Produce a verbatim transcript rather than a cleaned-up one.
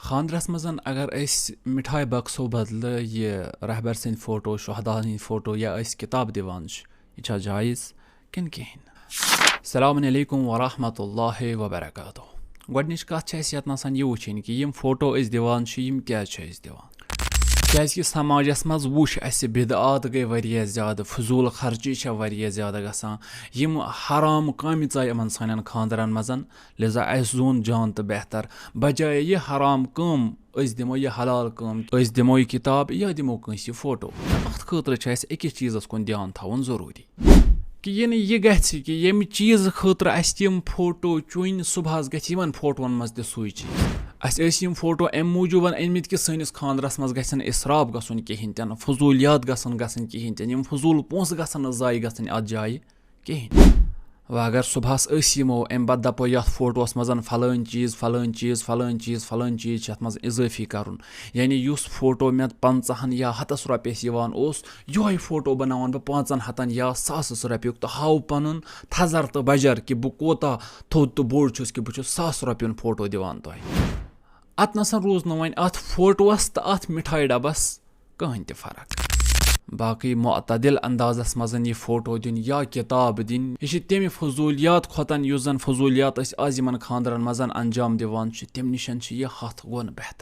خانٛدرَس منٛز اگر أسۍ مِٹھایہِ بکسو بدلہٕ یہِ رہبر سٕنٛدۍ فوٹو، شہدا ہٕنٛدۍ فوٹو یا أسۍ کِتاب دِوان چھِ، یہِ چھا جایز کِنہٕ کِہیٖنۍ؟ السلام علیکم ورحمۃ اللہ وبرکاتہ۔ گۄڈٕنِچ کَتھ چھِ اَسہِ یَتھ نَسَن یہِ وٕچھِنۍ کہِ یِم فوٹو أسۍ دِوان چھِ، یِم کیٛازِ چھِ أسۍ دِوان؟ کیٛازِکہِ سماجَس منٛز وٕچھ اَسہِ بدعات گٔے واریاہ زیادٕ، فضوٗل خرچی چھےٚ واریاہ زیادٕ گژھان، یِم حرام کامہِ ژایہِ یِمَن سانٮ۪ن خانٛدرَن منٛز، لہذا اَسہِ زون جان تہٕ بہتر، بجایے یہِ حرام کٲم أسۍ دِمو، یہِ حلال کٲم أسۍ دِمو، یہِ کِتاب یا دِمو کٲنٛسہِ یہِ فوٹو۔ اَتھ خٲطرٕ چھُ اَسہِ أکِس چیٖزَس کُن دھیان تھاوُن ضروٗری، کہِ یہِ نہٕ یہِ گژھِ کہِ ییٚمہِ چیٖزٕ خٲطرٕ اَسہِ یِم فوٹو چُنۍ، صُبحَس گژھِ یِمَن فوٹوَن منٛز تہِ سُے چیٖز۔ اَسہِ ٲسۍ یِم فوٹو اَمہِ موٗجوٗبَن أنۍ مٕتۍ کہِ سٲنِس خانٛدرَس منٛز گژھن اِسراف گژھُن کِہیٖنۍ تہِ نہٕ، فضوٗلیات گژھن گژھٕنۍ کِہیٖنۍ تہِ نہٕ، یِم فضوٗل پونٛسہٕ گژھن نہٕ ضایع گژھٕنۍ اَتھ جایہِ کِہیٖنۍ۔ وۄنۍ اگر صُبحَس أسۍ یِمو، اَمہِ پَتہٕ دَپو یَتھ فوٹوَس منٛز فَلٲنۍ چیٖز، فَلٲنۍ چیٖز، فَلٲنۍ چیٖز، فَلٲنۍ چیٖز چھِ اَتھ منٛز اِضٲفی کَرُن۔ یعنی یُس فوٹو مےٚ پنٛژاہَن یا ہَتَس رۄپیَس یِوان اوس، یِہوٚے فوٹو بَناوَن بہٕ پانٛژَن ہَتَن یا ساسَس رۄپیُک تہٕ ہاوٕ پَنُن تھَزَر تہٕ بَجَر کہِ بہٕ کوٗتاہ تھوٚد تہٕ بوٚڑ چھُس کہِ بہٕ چھُس ساس رۄپیُن فوٹو دِوان تۄہہِ۔ اَتھ نَسَن روٗز نہٕ وۄنۍ اَتھ فوٹوَس تہٕ اَتھ مِٹھایہِ ڈَبَس کٕہٕنۍ تہِ فرق۔ باقٕے معتدل اندازس منٛز یہِ فوٹو دِنۍ یا کِتاب دِنۍ، یہِ چھِ تَمہِ فضوٗلیات کھۄتن، یُس زن فضوٗلیات أسۍ آز یِمن خانٛدرن منٛز انجام دِوان چھِ، تَمہِ نِش چھِ یہِ ہَتھ گۄن بہتر۔